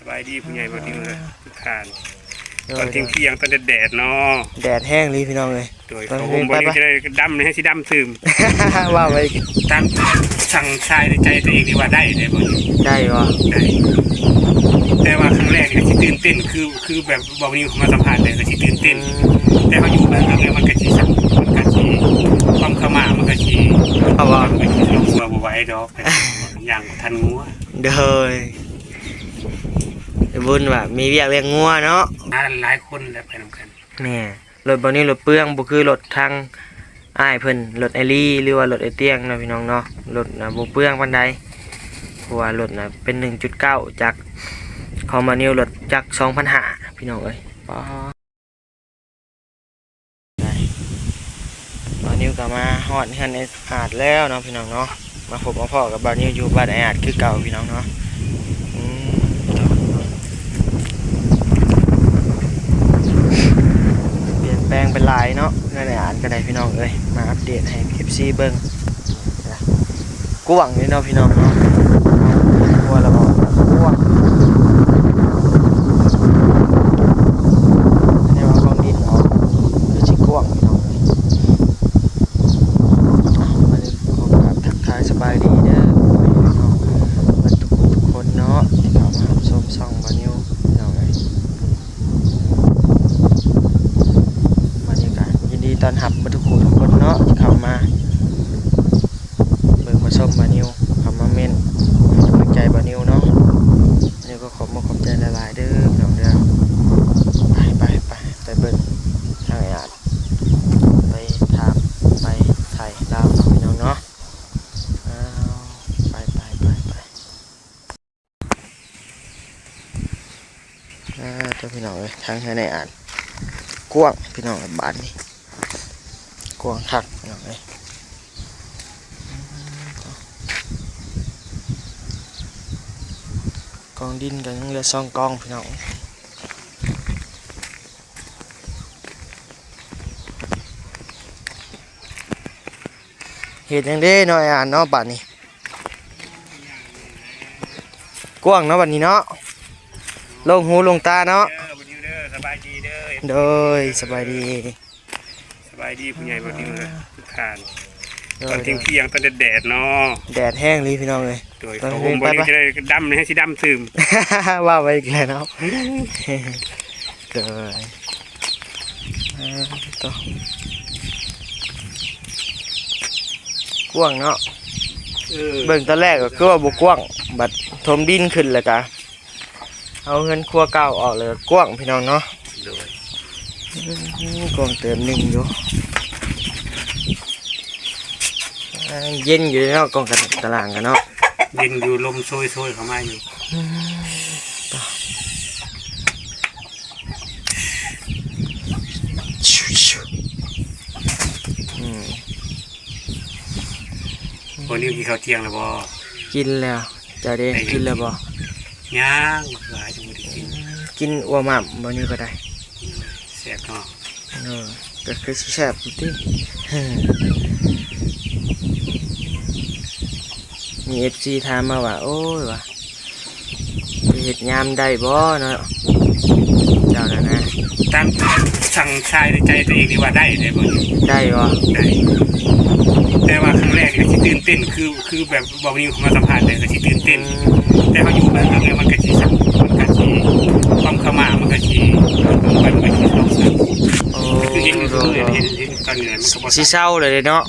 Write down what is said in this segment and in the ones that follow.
ສະບາຍດີຜູ້ໃຫຍ່ບ່າວນິວເດີ ທຸກທ່ານ. ໂດຍ ຕອນທ່ຽງໆ ຕອນແດດໆ ເນາະ ແດດແຮງອີ່ຫຼີພີ່ນ້ອງເອີຍ. ໂດຍ ເຂົາຫົ່ມບ່າວນິວຈະໄດ້ດຳ ໃຫ້ຊິດຳຕື່ມ ວ່າໄວ້. ຕາມສັ່ງຊາຍໃນໃຈຕົວເອງນີ້ວ່າໄດ້ເດ້ບ່າວນິວ. ໄດ້ບໍ່? ໄດ້ ແຕ່ວ່າຄັ້ງແລກນີ້ກໍຊິຕື່ນເຕັ້ນ ຄື ຄືແບບບ່າວນິວເຂົ້າມາສຳພາດແລ້ວກໍຊິຕື່ນເຕັ້ນ ອືມ ແຕ່ເຮົາຢູ່ມາເຖິງແລ້ວມັນກໍຊິ ມັນກໍຊິ ຄວາມເຂົ້າມາມັນກໍຊິ ເອົາບໍ່? ມັນກໍຊິລົງຕົວບໍ່ໄຫວດອກ ຍ່າງບໍ່ທັນງົວ. ໂດຍ ບຸນວ່າມີວຽກລ້ຽງງົວເນາະ ມາຫຼາຍຄົນແຫຼະໄປນຳກັນ. ແມ່ນ ລົດບ່າວນິວລົດເປືອງ ບໍ່ຄືລົດທາງອ້າຍເພິ່ນ ລົດອ້າຍລີ ຫຼືວ່າລົດອ້າຍຕຽງເນາະພີ່ນ້ອງເນາະ. ລົດນະບໍ່ເປືອງປານໃດ ເພາະວ່າລົດນະເປັນໜຶ່ງຈຸດເກົ້າຈັກ ຂອງບ່າວນິວລົດຈັກສອງພັນຫ້າພີ່ນ້ອງເອີຍ. ປາ ບ່າວນິວກໍມາຮອດເຮືອນອ້າຍອາດແລ້ວເນາະພີ່ນ້ອງເນາະ. ມາພົບມາພໍ້ກັບບ່າວນິວຢູ່ບ້ານອ້າຍອາດຄືເກົ່າພີ່ນ້ອງເນາະ. ອືມ ປ່ຽນແປງໄປຫຼາຍເນາະ ເຮືອນອ້າຍອາດກໍໄດ້ພີ່ນ້ອງເອີຍ. ມາອັບເດດໃຫ້ເອັຟຊີເບິ່ງ ກວ້າງເດ້ເນາະພີ່ນ້ອງເນາະ. ຄົວລະອອກກວ້າງ ອັນນີ້ວ່າກອງດິນອອກຄືຊິກວ້າງພີ່ນ້ອງເອີຍ. ອ່ະ ມາເລີຍ ຂໍກາບທັກທາຍສະບາຍດີເດີພໍ່ແມ່ພີ່ນ້ອງເບິດທຸກຜູ້ທຸກຄົນເນາະ ທີ່ເຂົ້າມາຮັບຊົມຊ່ອງບ່າວນິວພີ່ນ້ອງເອີຍ. ມານີ້ກໍຍິນດີຕ້ອນຮັບເບິດທຸກຜູ້ທຸກຄົນເນາະ ທີ່ເຂົ້າມາເບິ່ງມາຊົມບ່າວນິວ ເຂົ້າມາເມັ້ນໃຫ້ກຳລັງໃຈບ່າວນິວເນາະ. ອັນນີ້ກໍຂອບມຸກຂອບໃຈຫຼາຍໆເດີພີ່ນ້ອງເດີ. ໄປ ໄປ ໄປ ໄປເບິ່ງທາງອ້າຍອາດ ໄປຖາມໄປໄຖ່ລາວເນາະພີ່ນ້ອງເນາະ. ອ້າວ ໄປ ໄປ ໄປ ໄປ. ອ່າ ເຈົ້າ ພີ່ນ້ອງເອີຍ ທາງເຮືອນອ້າຍອາດກວ້າງພີ່ນ້ອງເອີຍ. ບ້ານນີ້ກວ້າງຄັກພີ່ນ້ອງເອີຍ. ກອງດິນກໍຍັງເຫຼືອສອງກອງພີ່ນ້ອງ. ເຮັດຫຍັງເດ້ເນາະອ້າຍອາດເນາະ ບາດນີ້ ກວ້າງເນາະ ບາດນີ້ເນາະ ໂລ່ງຫູໂລ່ງຕາເນາະ. ເດີ ສະບາຍດີເດີ ໂດຍ ສະບາຍດີ ສະບາຍດີຜູ້ໃຫຍ່ບ່າວນິວເດີ ທຸກທ່ານ. ໂດຍ ຕອນທ່ຽງໆ ຕອນແດດໆ ເນາະ ແດດແຮງອີ່ຫຼີພີ່ນ້ອງເອີຍ. ໂດຍ ເຂົາຫົ່ມບ່າວນິວຈະໄດ້ດຳ ໃຫ້ຊິດຳຕື່ມ ວ່າໄວ້ອີກແລ້ວເນາະ. ໂດຍ ເອີ ໂຕ ກວ້າງເນາະ. ເອີ ເບິ່ງຕອນແລກກໍຄືວ່າບໍ່ກວ້າງ ບັດຖົມດິນຂຶ້ນແລ້ວກະເອົາເຮືອນຄົວເກົ່າອອກແລ້ວກະກວ້າງພີ່ນ້ອງເນາະ. ໂດຍ ອືມ ກວ້າງເຕີບໜຶ່ງຢູ່. ອ່າ ເຢັນຢູ່ເນາະ ກ້ອງຕາ ຕາລ່າງກັນເນາະ ເຢັນຢູ່ ລົມໂຊຍໆ ເຂົ້າມາຢູ່. ອືມ ອືມ ບໍ່ ນິວກິນເຂົ້າທ່ຽງແລ້ວບໍ່? ກິນແລ້ວ. ເຈົ້າເດ້ ໄດ້ ກິນແລ້ວບໍ່? ຍັງ ຫຼາຍ ຍັງບໍ່ໄດ້ກິນ. ອືມ ກິນອົ່ວໝ້າມບໍ່ ນິວກໍໄດ້. ແຊບເນາະ. ເອີ ກໍຄືຊິແຊບຢູ່ຕິ. ມີເອັຟຊີຖາມມາວ່າ ໂອ້ຍ ວ່າ ໄປເຮັດຍາມໄດ້ບໍ່ເນາະ ເຈົ້ານັ້ນນະ? ຕາມສັ່ງຊາຍໃນໃຈຕົວເອງນີ້ວ່າໄດ້ ໄດ້ບໍ່? ໄດ້ບໍ່? ໄດ້ ແຕ່ວ່າຄັ້ງແລກນີ້ກໍຊິຕື່ນເຕັ້ນ ຄື ຄືແບບ ເວົ້ານີ້ເຂົ້າມາສຳພາດແລ້ວກໍຊິຕື່ນເຕັ້ນ ອືມ ແຕ່ເຮົາຢູ່ມາເຖິງແລ້ວມັນກໍຊິ ມັນກໍຊິ ຄວາມເຂົ້າມາມັນກໍຊິ ມັນກໍຊິເຊົາຊະ. ໂອ້ ຄືເຫັນຢູ່ເລີຍ ໂດຍ ເຫັນ ເຫັນຕອນນີ້ແຫຼະ ມັນກໍບໍ່ ຊິເຊົາເລີຍເນາະ.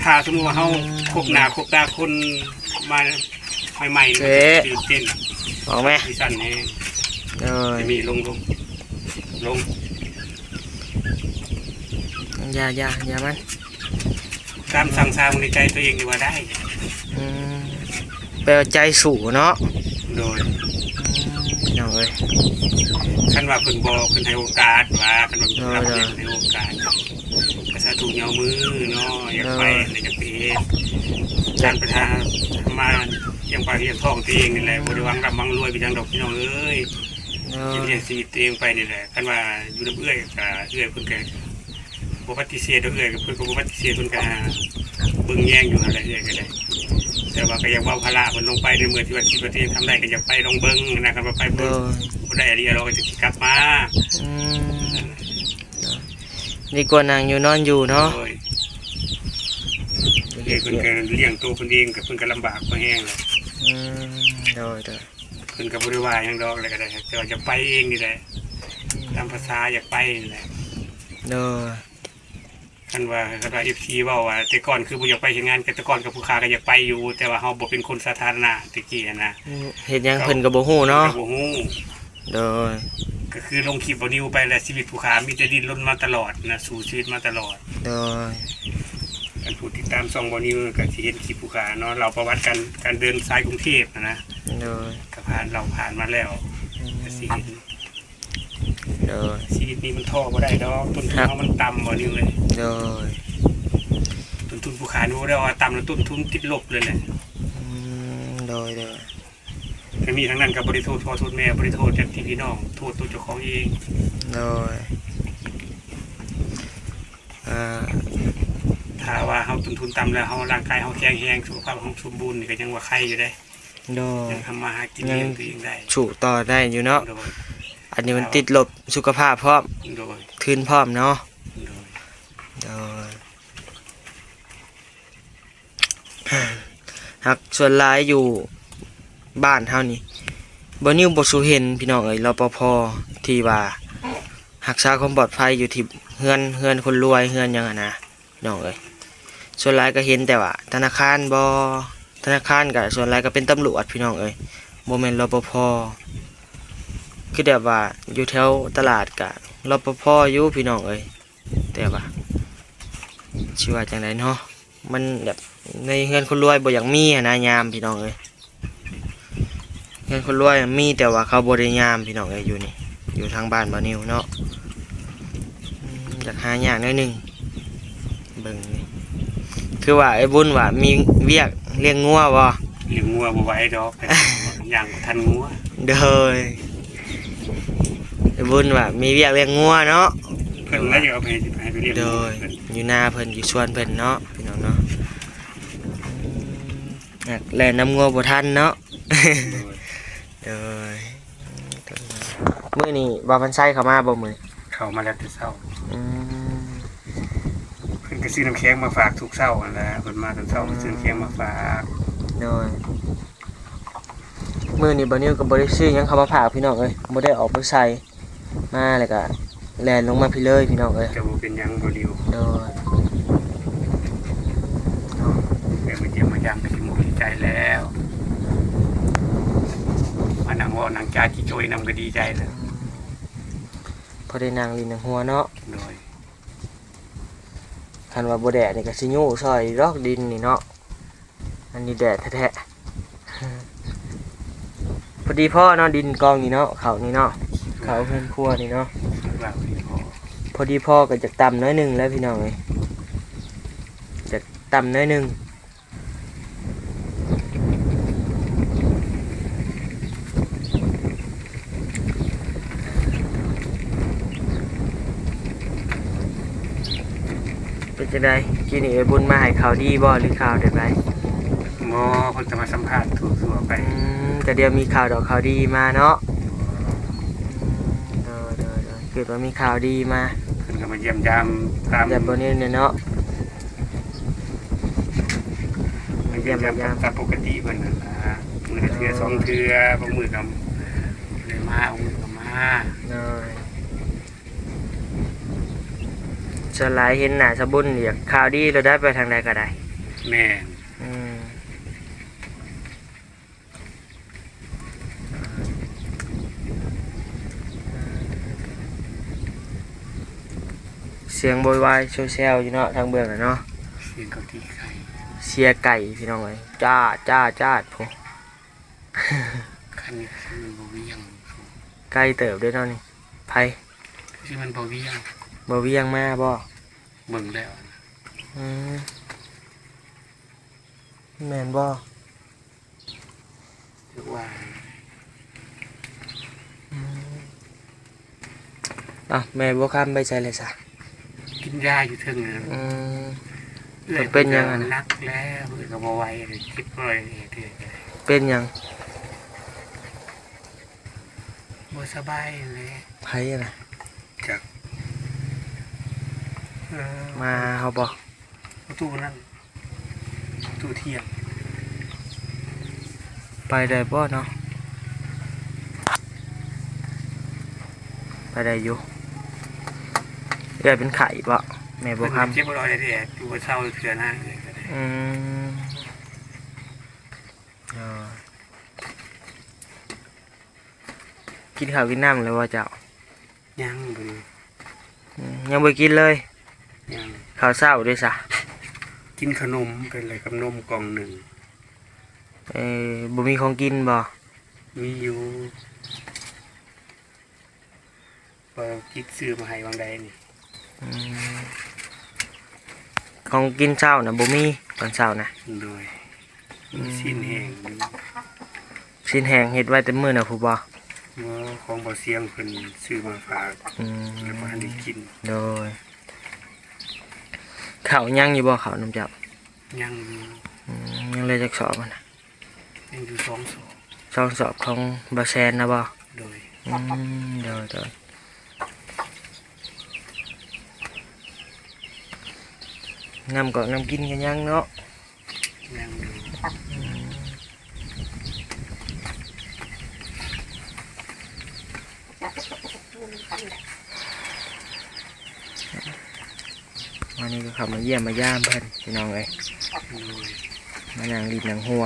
ຖ້າສົມມຸດວ່າເຮົາ ອືມ ພົບໜ້າພົບຕາຄົນມາໃໝ່ໆ ມັນກໍຊິຕື່ນເຕັ້ນ ອອກແມ ຊິສັ່ນແຮງ. ໂດຍ ມີລົງ ລົງ ລົງ ຢ່າ ຢ່າ ຢ່າມັນ ຕາມສັ່ງຊາໃນໃຈຕົວເອງນີ້ວ່າໄດ້. ອືມ ແປວ່າໃຈສູ້ເນາະ. ໂດຍ ອືມ ພີ່ນ້ອງເອີຍ ຄັນວ່າເພິ່ນບໍ່ ເພິ່ນໃຫ້ໂອກາດວ່າ ຄັນວ່າເພິ່ນ ໂດຍ ຮັບ ໂດຍ ເພິ່ນໃຫ້ໂອກາດ ກໍສາທຸຍອມມືເນາະ ຢາກໄປ ໂດຍ ແລ້ວຢາກໄປເຮັດ ການໄປຫາມາລ້ຽງປາກລ້ຽງທ້ອງຕົວເອງນີ້ແຫຼະ ອືມ ບໍ່ໄດ້ຫວັງຮ່ຳຫວັງລວຍເປັນຫຍັງດອກ ພີ່ນ້ອງເອີຍ. ໂດຍ ເຮັດລ້ຽງຊີວິດຕົວເອງໄປນີ້ແຫຼະ ຄັນວ່າຢູ່ນຳເອື້ອຍກໍ ເອື້ອຍເພິ່ນກໍ ບໍ່ປະຕິເສດດອກ ເອື້ອຍກໍ ເພິ່ນກໍບໍ່ປະຕິເສດ ເພິ່ນກໍເບິ່ງແຍງຢູ່ຫັ້ນແຫຼະ ເອື້ອຍກໍໄດ້. ແຕ່ວ່າກໍຢາກເວົ້າພາລະເພິ່ນລົງໄປ ໃນເມື່ອທີ່ວ່າຊິປະເທດທຳໄດ້ ກໍຢາກໄປລອງເບິ່ງນະ ຄັນວ່າໄປບໍ່ ໂດຍ ບໍ່ໄດ້ອີ່ຫຼີ ເຮົາກໍຈະຊິກັບມາ. ອືມ ໂດຍ ດີກວ່ານັ່ງຢູ່ນອນຢູ່ເນາະ. ໂດຍ ເອີ ເພິ່ນກໍລ້ຽງໂຕເພິ່ນເອງ ກໍເພິ່ນກໍລຳບາກພໍແຮງແລ້ວ. ອືມ ໂດຍໆ ເພິ່ນກໍບໍ່ໄດ້ວ່າຫຍັງດອກ ແລ້ວກໍໄດ້ ແຕ່ວ່າຢາກໄປເອງນີ້ແຫຼະ ອືມ ຕາມພາສາຢາກໄປນີ້ແຫຼະ. ໂດຍ ຄັນວ່າ ຄັນວ່າເອັຟຊີເວົ້າວ່າ ແຕ່ກ່ອນຄືບໍ່ຢາກໄປເຮັດງານ ແຕ່ກ່ອນກັບຜູ້ຂ້າກໍຢາກໄປຢູ່ ແຕ່ວ່າເຮົາບໍ່ເປັນຄົນສາທາລະນະແຕ່ກີ້ຫັ້ນນະ. ອືມ ເຮັດຫຍັງເພິ່ນກໍບໍ່ຮູ້ເນາະ. ເພິ່ນກໍບໍ່ຮູ້. ໂດຍ ກໍຄືລົງຄລິບບໍ່ນິວໄປແລ້ວ ຊີວິດຜູ້ຂ້າມີແຕ່ດີ້ນລົນມາຕະຫຼອດນະ ສູ້ຊີວິດມາຕະຫຼອດ. ໂດຍ ຄັນຜູ້ຕິດຕາມຊ່ອງບໍ່ນິວກໍຊິເຫັນຄລິບຜູ້ຂ້າເນາະ ເລົ່າປະຫວັດການ ການເດີນສາຍກຸງເທບຫັ້ນນະ. ໂດຍ ກໍຜ່ານ ເລົ່າຜ່ານມາແລ້ວ ອືມ ກໍຊິເຫັນ. ໂດຍ ຊີວິດນີ້ມັນທໍ້ບໍ່ໄດ້ດອກ ຕົ້ນທຶນເຮົາມັນຕ່ຳບໍ່ນິວເອີຍ. ໂດຍ ຕົ້ນທຶນຜູ້ຂ້ານີ້ບໍ່ໄດ້ວ່າຕ່ຳ ແລ້ວຕົ້ນທຶນຕິດລົບເລີຍແຫຼະ. ອືມ ໂດຍໆ ທັງນີ້ທັງນັ້ນກໍບໍ່ໄດ້ໂທດພໍ່ໂທດແມ່ ບໍ່ໄດ້ໂທດຍາດພີ່ນ້ອງ ໂທດຕົວເຈົ້າຂອງເອງ. ໂດຍ ອ່າ ຖ້າວ່າເຮົາຕົ້ນທຶນຕ່ຳແລ້ວ ເຮົາ ຮ່າງກາຍເຮົາແຂງແຮງ ສຸຂະພາບເຮົາສົມບູນນີ້ ກໍຍັງວ່າໄຄຢູ່ເດ້. ໂດຍ ຍັງທຳມາຫາກິນ ຍັງລ້ຽງຕົວເອງໄດ້ ສູ້ຕໍ່ໄດ້ຢູ່ເນາະ. ໂດຍ ອັນນີ້ມັນຕິດລົບສຸຂະພາບພ້ອມ. ໂດຍ ທຶນພ້ອມເນາະ. ໂດຍ ໂດຍ ຫາກສ່ວນຫຼາຍຢູ່ບ້ານເຮົານີ້ ບໍ່ນິວບໍ່ສູ່ເຫັນ ພີ່ນ້ອງເອີຍ ລປພ ທີ່ວ່າຮັກສາຄວາມປອດໄພຢູ່ທີ່ເຮືອນ ເຮືອນຄົນລວຍ ເຮືອນຫຍັງຫັ້ນນະ ພີ່ນ້ອງເອີຍ. ສ່ວນຫຼາຍກໍເຫັນແຕ່ວ່າທະນາຄານບໍ ທະນາຄານກໍສ່ວນຫຼາຍກໍເປັນຕຳຫຼວດ ພີ່ນ້ອງເອີຍ ບໍ່ແມ່ນ ລປພ. ຄືແບບວ່າຢູ່ແຖວຕະຫຼາດກໍ ລປພ ຢູ່ ພີ່ນ້ອງເອີຍ ແຕ່ວ່າຊິວ່າຈັ່ງໃດເນາະ ມັນແບບໃນເຮືອນຄົນລວຍບໍ່ຢາກມີຫັ້ນນະຍາມ ພີ່ນ້ອງເອີຍ. ເຮືອນຄົນລວຍມີ ແຕ່ວ່າເຂົາບໍ່ໄດ້ຍາມ ພີ່ນ້ອງເອີຍ ຢູ່ນີ້ ຢູ່ທາງບ້ານບ່າວນິວເນາະ. ອືມ ຢາກຫາຍາກໜ້ອຍໜຶ່ງ. ເບິ່ງນີ້ ຄືວ່າໄອ້ບຸນວ່າມີວຽກລ້ຽງງົວບໍ່? ລ້ຽງງົວບໍ່ໄຫວດອກ ຍ່າງບໍ່ທັນງົວ. ໂດຍ ໄອ້ບຸນວ່າມີວຽກລ້ຽງງົວເນາະ ເພິ່ນລະຢາກເອົາໄປ ໃຫ້ໄປລ້ຽງ. ໂດຍ ຢູ່ນາເພິ່ນ ຢູ່ສວນເພິ່ນເນາະ ພີ່ນ້ອງເນາະ. ອືມ ແລ່ນນຳງົວບໍ່ທັນເນາະ. ໂດຍ ໂດຍ ມື້ນີ້ບ່າວພັນໄຊເຂົ້າມາບໍ່ມື້ນີ້? ເຂົ້າມາແລ້ວແຕ່ເຊົ້າ. ອືມ ເພິ່ນກໍຊື້ນ້ຳແຂງມາຝາກທຸກເຊົ້າຫັ້ນແຫຼະ ເພິ່ນມາຕອນເຊົ້າ ອືມ ເພິ່ນຊື້ນ້ຳແຂງມາຝາກ. ໂດຍ ມື້ນີ້ບ່າວນິວກໍບໍ່ໄດ້ຊື້ຫຍັງເຂົ້າມາຝາກ ພີ່ນ້ອງເອີຍ ບໍ່ໄດ້ອອກໄປໃສ. ມາແລ້ວກໍແລ່ນລົງມາພີ້ເລີຍ ພີ່ນ້ອງເອີຍ. ຈະບໍ່ເປັນຫຍັງບໍ່ດິວ. ໂດຍ ແມ່ນ ມາຢ້ຽມມາຢາມກໍຊິມຸກດີໃຈແລ້ວ ມານັ່ງເວົ້ານັ່ງຈາຈິໂຈຍນຳກໍດີໃຈແລ້ວ. ພໍໄດ້ນັ່ງຫຼິ້ນນັ່ງຫົວເນາະ. ໂດຍ ຄັນວ່າບໍ່ແດດນີ້ກໍຊິຍູ້ຊ່ອຍດອກດິນນີ້ເນາະ. ອັນນີ້ແດດແທ້ໆ ພໍດີພໍເນາະ ດິນກອງນີ້ເນາະ ເຂົ້ານີ້ເນາະ ເຂົ້າເຮືອນຄົວນີ້ເນາະ ພໍດີພໍ ກໍຢາກຕ່ຳໜ້ອຍໜຶ່ງແຫຼະ ພີ່ນ້ອງເອີຍ ຢາກຕ່ຳໜ້ອຍໜຶ່ງ. ເປັນຈັ່ງໃດ? ກີ້ນີ້ເອື້ອຍບຸນມາໃຫ້ຂ່າວດີບໍ່ ຫຼືຂ່າວແບບໃດ? ບໍ່ ເພິ່ນກໍມາສຳພາດທົ່ວໆໄປ. ອືມ ກະດຽວມີຂ່າວດອກຂ່າວດີມາເນາະ. ໂດຍໆໆ ຄິດວ່າມີຂ່າວດີມາ. ເພິ່ນກໍມາຢ້ຽມຢາມຕາມ ຢາມບໍ່ນີ້ແຫຼະເນາະ. ມາຢ້ຽມມາຢາມຕາມປົກກະຕິເພິ່ນຫັ້ນລະ ມື້ລະເທື່ອສອງເທື່ອ ບາງມື້ກໍໄດ້ມາ ບາງມື້ກໍມາ. ໂດຍ ສ່ວນຫຼາຍເຫັນໜ້າສາວບຸນນີ້ ຂ່າວດີໂລດໄດ໋ ໄປທາງໃດກໍໄດ້. ແມ່ນ. ອືມ. ສຽງໂວຍວາຍໂຊແຊວຢູ່ເນາະ ທາງເບື້ອງນັ້ນເນາະ. ສຽງເຂົາຕີໄກ່ ເສຍໄກ່ ພີ່ນ້ອງເອີຍ ຈ້າ ຈ້າ ຈ້າ ພຸ້ນ. ຄັນນີ້ຄືບໍ່ວຽງ ໄກເຕີບເດ້ເນາະນີ້. ໃຜ? ຄືຊິແມ່ນບໍ່ວຽງ. ບໍ່ວຽງມາບໍ່? ເບິ່ງແລ້ວ. ອືມ. ແມ່ນບໍ່? ຖືກວ່າ. ອືມ. ເອົ້າ ແມ່ບົວຄຳໄປໃສແລ້ວຊະ? ກິນຢາຢູ່ເທິງ. ອືມ. ເປັນຫຍັງຫັ້ນນະ? ໜັກແລ້ວ ເອີ ກໍບໍ່ໄຫວເລີຍ ເຈັບບໍ່ໄຫວເລີຍ ເປັນຫຍັງ? ບໍ່ສະບາຍແຫຼະ. ໃຜນະ? ຈັກ. ເອີ ມາຫາເຮົາບໍ່? ປະຕູນັ້ນ ປະຕູທຽງ. ໄປໄດ້ບໍ່ເນາະ? ໄປໄດ້ຢູ່. ເອື້ອຍເປັນໄຂ້ບໍ່? ແມ່ບົວຄຳ ເຈັບບໍ່ໄດ້ແທ້ ຢູ່ບໍ່ເຊົາເທື່ອນະ ເອື້ອຍກໍໄດ້. ອືມ ເອີ ກິນເຂົ້າກິນນ້ຳແລ້ວບໍ່ເຈົ້າ? ຍັງ ບໍ່ໄດ້. ອືມ ຍັງບໍ່ໄດ້ກິນເລີຍ? ຍັງ. ເຂົ້າເຊົ້າເດ້ຊະ? ກິນຂະໜົມໄປແລ້ວກັບນົມກ່ອງໜຶ່ງ. ເອີ ບໍ່ມີຂອງກິນບໍ່? ມີຢູ່. ບໍ່ ກິດຊື້ມາໃຫ້ຫວ່າງໃດນີ້. ອືມ ຂອງກິນເຊົ້ານະບໍ່ມີ ຕອນເຊົ້ານະ? ໂດຍ. ອືມ ຊີ້ນແຫ້ງ ຊີ້ນແຫ້ງເຮັດໄວ້ແຕ່ມື້ນະພຸ້ນບໍ່? ບໍ່ ຂອງບໍ່ສຽງເພິ່ນຊື້ມາຝາກ. ອືມ ແລ້ວບໍ່ທັນໄດ້ກິນ. ໂດຍ. ເຂົ້າຍັງຢູ່ບໍ່ ເຂົ້ານຳເຈົ້າ? ຍັງຢູ່. ອືມ ຍັງເຫຼືອຈັກສອບຫັ້ນນະ? ຍັງຢູ່ສອງສອບ. ສອງສອບຂອງບ່າວແຊນນະບໍ່? ໂດຍ. ອືມ ໂດຍໆ. ນ້ຳກອກນ້ຳກິນກໍຍັງເນາະ? ຍັງຢູ່. ອືມ ວັນນີ້ກໍເຂົ້າມາຢ້ຽມມາຢາມເພິ່ນ ພີ່ນ້ອງເອີຍ. ໂດຍ. ມານັ່ງຫຼິ້ນນັ່ງຫົວ.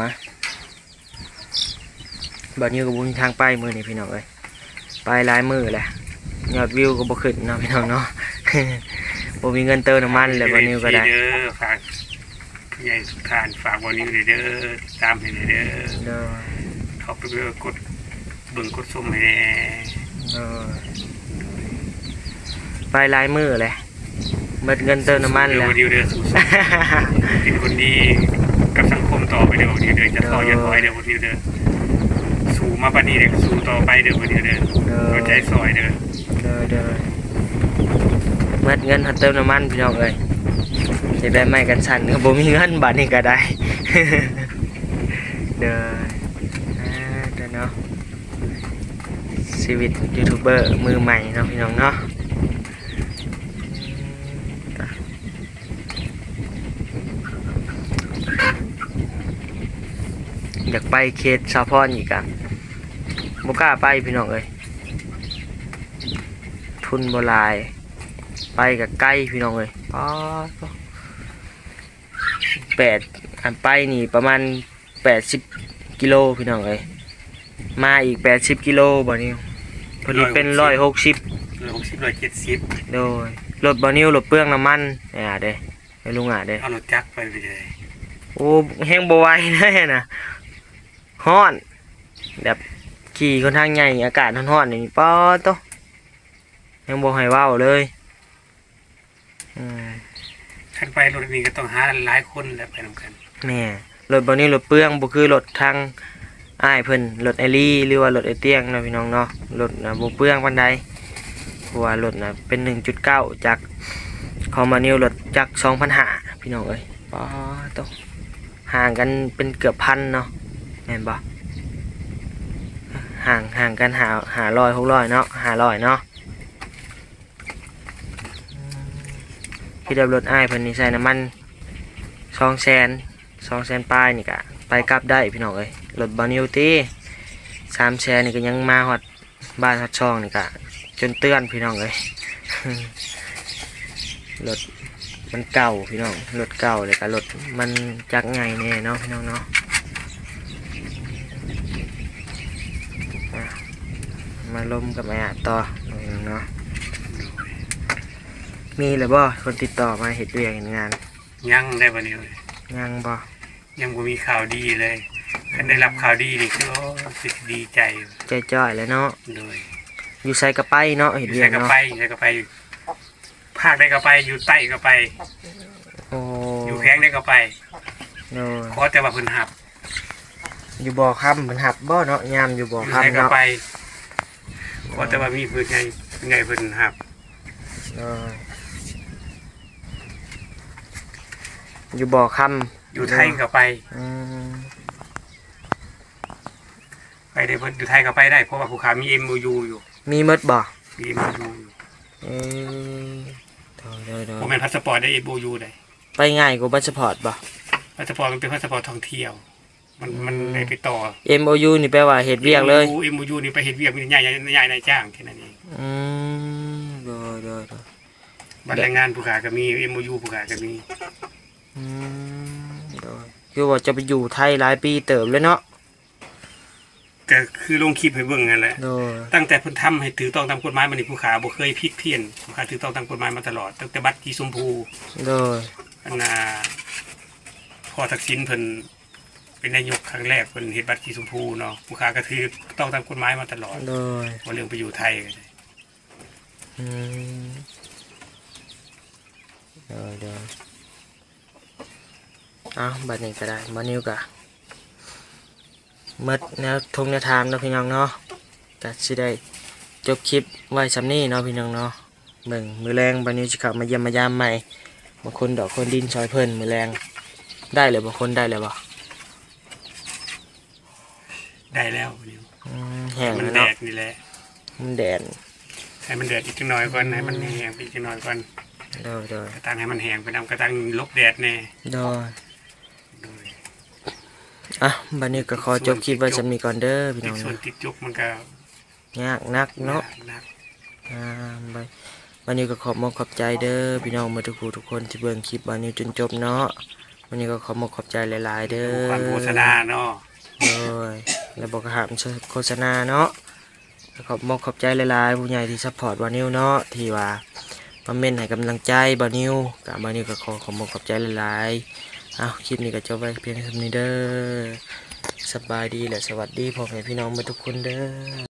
ບ່າວນິວກໍບໍ່ມີທາງໄປມື້ນີ້ ພີ່ນ້ອງເອີຍ. ໄປຫຼາຍມື້ແຫຼະ ຍອດວິວກໍບໍ່ຂຶ້ນເນາະ ພີ່ນ້ອງເນາະ. ບໍ່ມີເງິນເຕີມນ້ຳມັນແຫຼະ ບ່າວນິວກໍໄດ້. ເດີ ຝາກຜູ້ໃຫຍ່ທຸກທ່ານ ຝາກບ່າວນິວແດ່ເດີ ຕິດຕາມໃຫ້ແດ່ເດີ. ໂດຍ. ເຂົ້າໄປເບິ່ງ ກົດເບິ່ງກົດຊົມໃຫ້ແດ່. ໂດຍ. ໄປຫຼາຍມື້ແຫຼະ ໝົດເງິນເຕີມນ້ຳມັນແລ້ວ. ເດີ ເດີ ສູ້ໆ ເປັນຄົນດີກັບສັງຄົມຕໍ່ໄປເດີ ເດີ ຈະຕໍ່ ໂດຍ ຢ່າຖອຍເດີ ເດີ ສູ້ມາປານນີ້ເດີ ສູ້ຕໍ່ໄປເດີ ເດີ ໂດຍ ເອົາໃຈຊ່ອຍເດີ. ໂດຍໆ. ໝົດເງິນຫາເຕີມນ້ຳມັນ ພີ່ນ້ອງເອີຍ. ຊິໄດ້ໄມ້ກັນສັ່ນ ກໍບໍ່ມີເງິນ ບາດນີ້ກໍໄດ້. ໂດຍ. ອ່າ ເດີເນາະ ຊີວິດຢູທູບເບີມືໃໝ່ເນາະ ພີ່ນ້ອງເນາະ. ຢາກໄປເຂດສາວພອນອີກກະບໍ່ກ້າໄປ ພີ່ນ້ອງເອີຍ. ທຶນບໍ່ຫຼາຍ ໄປກະໄກ ພີ່ນ້ອງເອີຍ. ປາດ ແປດ ອັນໄປນີ້ປະມານ ແປດສິບກິໂລ ພີ່ນ້ອງເອີຍ. ມາອີກແປດສິບກິໂລ ບາດນີ້ ພໍດີເປັນຮ້ອຍຫົກສິບ ຮ້ອຍຫົກສິບ ຮ້ອຍເຈັດສິບ. ໂດຍ. ລົດບ່າວນິວລົດເປືອງນ້ຳມັນ ອາເດ້ ໄອ້ລຸງອາເດ້. ເອົາລົດຈັກໄປ ໄປເລີຍ. ໂອ້ ແຮງບໍ່ໄຫວເລີຍນະ ຮ້ອນ ແບບຂີ່ຄົນທາງໃຫຍ່ ອາກາດຮ້ອນໆ ນີ້ ປາດໂຕ ແຮງບໍ່ໃຫ້ເວົ້າເລີຍ. ອືມ ຄັນໄປລົດນີ້ກໍຕ້ອງຫາຫຼາຍຄົນແຫຼະໄປນຳກັນ. ແມ່ນ ລົດບ່າວນິວລົດເປືອງ ບໍ່ຄືລົດທາງອ້າຍເພິ່ນ ລົດອ້າຍລີ ຫຼືວ່າລົດອ້າຍຕຽງເນາະ ພີ່ນ້ອງເນາະ. ລົດນະບໍ່ເປືອງປານໃດ ເພາະວ່າລົດນະເປັນໜຶ່ງຈຸດເກົ້າຈັກ ຂອງບ່າວນິວລົດຈັກສອງພັນຫ້າ ພີ່ນ້ອງເອີຍ. ປາດໂຕ ຫ່າງກັນເປັນເກືອບພັນເນາະ ແມ່ນບໍ່? ຫ່າງ ຫ່າງກັນຫ້າ ຫ້າຮ້ອຍ ຫົກຮ້ອຍເນາະ ຫ້າຮ້ອຍເນາະ. ອືມ ຄືແບບລົດອ້າຍເພິ່ນນີ້ໃສ່ນ້ຳມັນສອງແສນ ສອງແສນປາຍນີ້ກະໄປກັບໄດ້ ພີ່ນ້ອງເອີຍ. ລົດບ່າວນິວຕິ ສາມແສນນີ້ກະຍັງມາຮອດບ້ານຮອດຊ່ອງນີ້ກະຈົນເຕືອນ ພີ່ນ້ອງເອີຍ. ລົດມັນເກົ່າ ພີ່ນ້ອງ ລົດເກົ່າ ແລ້ວກະລົດມັນຈັກໃຫຍ່ແດ່ເນາະ ພີ່ນ້ອງເນາະ. ອ່ະ ມາລົມກັບອ້າຍອາດຕໍ່ເນາະ ພີ່ນ້ອງເນາະ. ມີແລ້ວບໍ່ຄົນຕິດຕໍ່ມາເຮັດວຽກເຮັດງານ? ຍັງໄດ໋ບັດນີ້ເອີຍ. ຍັງບໍ່? ຍັງບໍ່ມີຂ່າວດີເລີຍ. ຄັນໄດ້ຮັບຂ່າວດີນີ້ຄື ໂອ້ ຄືຊິດີໃຈ ໃຈຈ່ອຍແລ້ວເນາະ. ໂດຍ. ຢູ່ໃສກໍໄປເນາະ ເຮັດວຽກເນາະ. ຢູ່ໃສກໍໄປ ຢູ່ໃສກໍໄປ ພາກໃດກໍໄປ ຢູ່ໃຕ້ກໍໄປ. ໂອ້ ຢູ່ແຂວງໃດກໍໄປ. ໂດຍ. ຂໍແຕ່ວ່າເພິ່ນຮັບ. ຢູ່ບໍ່ຄຳເພິ່ນຮັບບໍ່ເນາະ? ຍາມຢູ່ບໍ່ຄຳເນາະ. ຢູ່ໃສກໍໄປ. ຂໍແຕ່ວ່າມີຜູ້ໃຫຍ່ ຜູ້ໃຫຍ່ເພິ່ນຮັບ. ໂດຍ. ຢູ່ບໍ່ຄຳ ຢູ່ໄທກໍໄປ ອືມ ໄປໄດ້ເບິດ ຢູ່ໄທກໍໄປໄດ້ ເພາະວ່າຜູ້ຂ້າມີເອັມໂອຢູຢູ່ ມີໝົດບໍ່? ມີເອັມໂອຢູຢູ່ ເອີ ໂດຍໆໆ ບໍ່ແມ່ນພາສະປອດໄດ້ ເອັມໂອຢູໄດ້ ໄປງ່າຍກວ່າພາສະປອດບໍ່? ພາສະປອດມັນເປັນພາສະປອດທ່ອງທ່ຽວ ມັນ ອືມ ມັນໄດ້ໄປຕໍ່ ເອັມໂອຢູນີ້ແປວ່າເຮັດວຽກເລີຍ ເອັມໂອຢູນີ້ໄປເຮັດວຽກ ມີແຕ່ຍ້າຍ ຍ້າຍນາຍຈ້າງແຄ່ນັ້ນເອງ ອືມ ໂດຍໆໆ ບັດແລງງານຜູ້ຂ້າກໍມີ ເອັມໂອຢູຜູ້ຂ້າກໍມີ ອືມ ໂດຍ ຄືວ່າຈະໄປຢູ່ໄທຫຼາຍປີເຕີບເລີຍເນາະ ກໍຄືລົງຄລິບໃຫ້ເບິ່ງຫັ້ນແຫຼະ ໂດຍ ຕັ້ງແຕ່ເພິ່ນທຳໃຫ້ຖືກຕ້ອງຕາມກົດໝາຍມານີ້ ຜູ້ຂ້າບໍ່ເຄີຍຜິດພຽນ ຜູ້ຂ້າຖືກຕ້ອງຕາມກົດໝາຍມາຕະຫຼອດ ຕັ້ງແຕ່ບັດສີຊົມພູ ໂດຍ ອັນນ່າ ພໍ່ທັກສິນເພິ່ນເປັນນາຍົກຄັ້ງແລກ ເພິ່ນເຮັດບັດສີຊົມພູເນາະ ຜູ້ຂ້າກໍຖືກຕ້ອງຕາມກົດໝາຍມາຕະຫຼອດ ໂດຍ ວ່າເລື່ອງໄປຢູ່ໄທກໍໄດ້ ອືມ ໂດຍໆ ເອົ້າ ບັດນີ້ກໍໄດ້ ບ່າວນິວກໍໝົດແນວທົງແນວທາງເນາະພີ່ນ້ອງເນາະ ກໍຊິໄດ້ຈົບຄລິບໄວ້ສ່ຳນີ້ເນາະພີ່ນ້ອງເນາະ ເບິ່ງມື້ແລງບ່າວນິວຊິເຂົ້າມາຢ້ຽມມາຢາມໃໝ່ ມາຂົນດອກຂົນດິນຊ່ອຍເພິ່ນມື້ແລງ ໄດ້ແລ້ວບໍ່? ຂົນໄດ້ແລ້ວບໍ່? ໄດ້ແລ້ວ ອືມ ແຫ້ງແລ້ວເນາະ ມັນແດດນີ້ແຫຼະ ມັນແດດ ໃຫ້ມັນແດດອີກຈັກໜ່ອຍກ່ອນ ອືມ ໃຫ້ມັນແຫ້ງໄປອີກຈັກໜ່ອຍກ່ອນ ໂດຍໆ ກະຕັ້ງໃຫ້ມັນແຫ້ງໄປນຳ ກະຕັ້ງຫຼົບແດດແດ່ ໂດຍ ໂດຍ ອ່ະ ບັດນີ້ກໍຂໍຈົບຄລິບໄວ້ສ່ຳນີ້ກ່ອນເດີພີ່ນ້ອງ ຕິດສວນຕິດຈຸກມັນກໍຍາກໜັກເນາະ ຍາກໜັກ ອ່າ ບັດ ບັດນີ້ກໍຂອບມຸກຂອບໃຈເດີພີ່ນ້ອງໝົດທຸກຜູ້ທຸກຄົນທີ່ເບິ່ງຄລິບບ່າວນິວຈົນຈົບເນາະ ວັນນີ້ກໍຂອບມຸກຂອບໃຈຫຼາຍໆເດີ ຄວາມໂຄສະນາເນາະ ໂດຍ ແລ້ວບໍ່ກໍຫ້າມໂຄສະນາເນາະ ກໍຂອບມຸກຂອບໃຈຫຼາຍໆ ຜູ້ໃຫຍ່ທີ່ຊັບພອດບ່າວນິວເນາະ ທີ່ວ່າມາເມັ້ນໃຫ້ກຳລັງໃຈບ່າວນິວ ກໍບ່າວນິວກໍຂໍຂອບມຸກຂອບໃຈຫຼາຍໆ ເອົ້າ ຄລິບນີ້ກໍຈົບໄວ້ພຽງສ່ຳນີ້ເດີ ສະບາຍດີ ແລະ ສະຫວັດດີພໍ່ແມ່ພີ່ນ້ອງເບິດທຸກຄົນເດີ.